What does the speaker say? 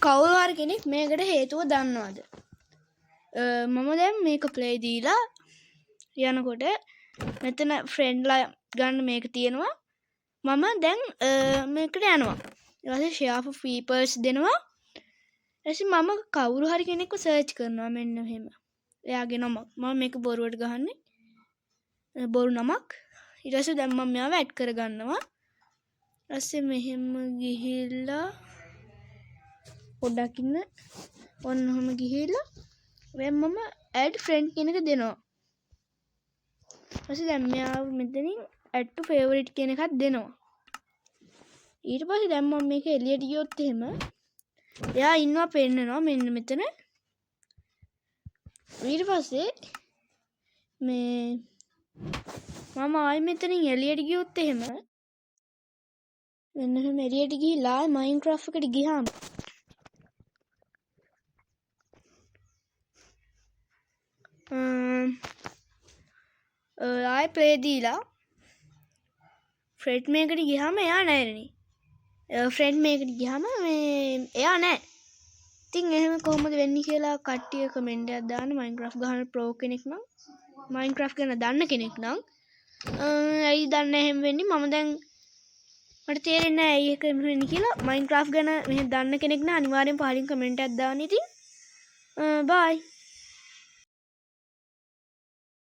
කවුරු හරි කෙනෙක් මේකට හේතුව දන්නවද? මම දැන් මේක ප්ලේ දීලා යනකොට මෙතන ෆ්‍රෙන්ඩ්ලා ගන්න මේක තියෙනවා. මම දැන් මේකට යනවා. ඊට පස්සේ ෂෙයා ෆෝ පීපල්ස් දෙනවා. ඊට පස්සේ මම කවුරු හරි කෙනෙක්ව සර්ච් කරනවා මෙන්න මෙහෙම. එයාගේ නමක්. මම මේක බොරුවට ගහන්නේ. බොරු නමක්. ඊට පස්සේ දැන් මම මෙයාව ඇඩ් කරගන්නවා. ඊට පස්සේ මෙහෙම ගිහිල්ලා පොඩ්ඩක් ඉන්න. ඔන්න ඔහොම ගිහිල්ලා දැන් මම ඇඩ් ෆ්‍රෙන්ඩ් කියන එක දෙනවා. ඊට පස්සේ දැන් මෙයාව මෙතනින් ඇඩ් ටු ෆේවරිට් කියන එකක් දෙනවා. ඊට පස්සේ දැන් මම මේක එළියට ගියොත් එහෙම එයා ඉන්නවා පෙන්නනවා මෙන්න මෙතන. ඊට පස්සේ මේ මම ආයෙ මෙතනින් එළියට ගියොත් එහෙම මෙන්න මෙහෙම එළියට ගිහිල්ලා ආයෙ මයින්ක්‍රාෆ්ට් එකට ගියාම ආයෙ ප්ලේ දීලා ෆ්‍රෙන්ඩ් මේකට ගියාම එයා නෑනේ. ෆ්‍රෙන්ඩ් මේකට ගියාම මේ එයා නෑ. ඉතින් එහෙම කොහොමද වෙන්නේ කියලා කට්ටිය කමෙන්ට් එකක් දාන්න. මයින්ක්‍රාෆ්ට් ගහන ප්‍රෝ කෙනෙක් නම්, මයින්ක්‍රාෆ්ට් ගැන දන්න කෙනෙක් නම්, ඇයි දන්නේ එහෙම වෙන්නේ? මම දැන් මට තේරෙන්නේ නෑ ඇයි ඒක එහෙම වෙන්නේ කියලා. මයින්ක්‍රාෆ්ට් ගැන මෙහෙම දන්න කෙනෙක් නම් අනිවාර්යෙන් පහලින් කමෙන්ට් එකක් දාන්න. ඉතින් බයි.